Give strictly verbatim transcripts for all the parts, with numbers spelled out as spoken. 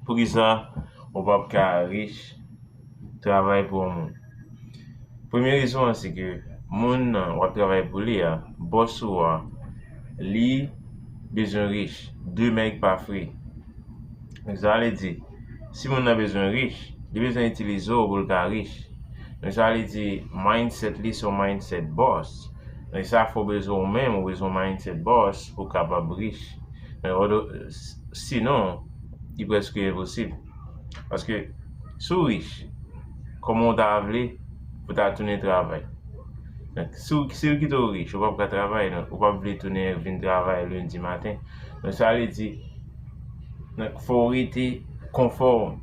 Poukisa ou p ap ka rich? Travay pou yon moun. Premye rezon an se ke moun nan w ap travay pou li a, bòs ou a, li bezwen rich. De mèg pa fri. Sa vle di, si moun nan bezwen rich, li bezwen itilize w pou l ka rich. Men sa vle di, mindset li se yon mindset bòs. Men sa fè w bezwen ou menm, ou bezwen mindset bòs pou w kapab rich. Men sinon, li prèske enposib. Paske si w rich, kòman w ta vle pou w ta tounen travay? Donk, si w, si l kite w rich, ou p ap ka travay, donk, ou p ap vle tounen vin travay lendi maten. Donk, sa vle di, donk, fò w rete konfòm.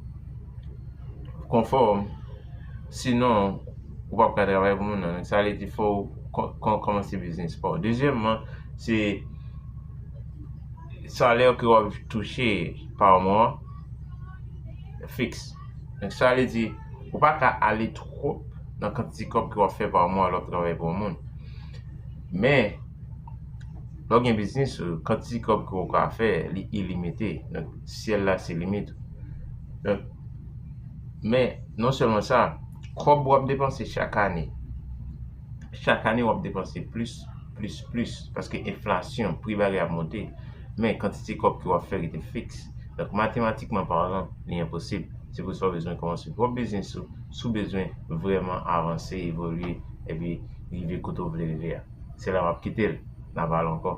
Konfòm, sinon, ou p ap ka travay pou moun nan. Donk, sa vle di, fò w kò-, kò-, kòmanse biznis pa w. Dezyèmman, se salè ke w ap touche pa mwa fiks. Donk, sa vle di, ou pa ka ale twòp nan kantite kòb ke w ap fè pa mwa lè w ap travay pou yon moun. Men, lè w gen biznis ou, kantite kòb ke w ka fè, li ilimite. Donk, syèl la se limit ou. Donk, men, non sèlman sa, kòb w ap depanse chak ane, chak ane w ap depanse plis, plis, plis, paske enflasyon, pri bagay ap monte, men kantite kòb ke w ap fè rete fiks. Donk, matematikman palan, li enposib. Se pou sa w bezwen kòmanse pwòp biznis ou, si w bezwen vrèman avanse, evolye, epi rive kote w vle rive a. Se la m ap kite l. N a pale ankò.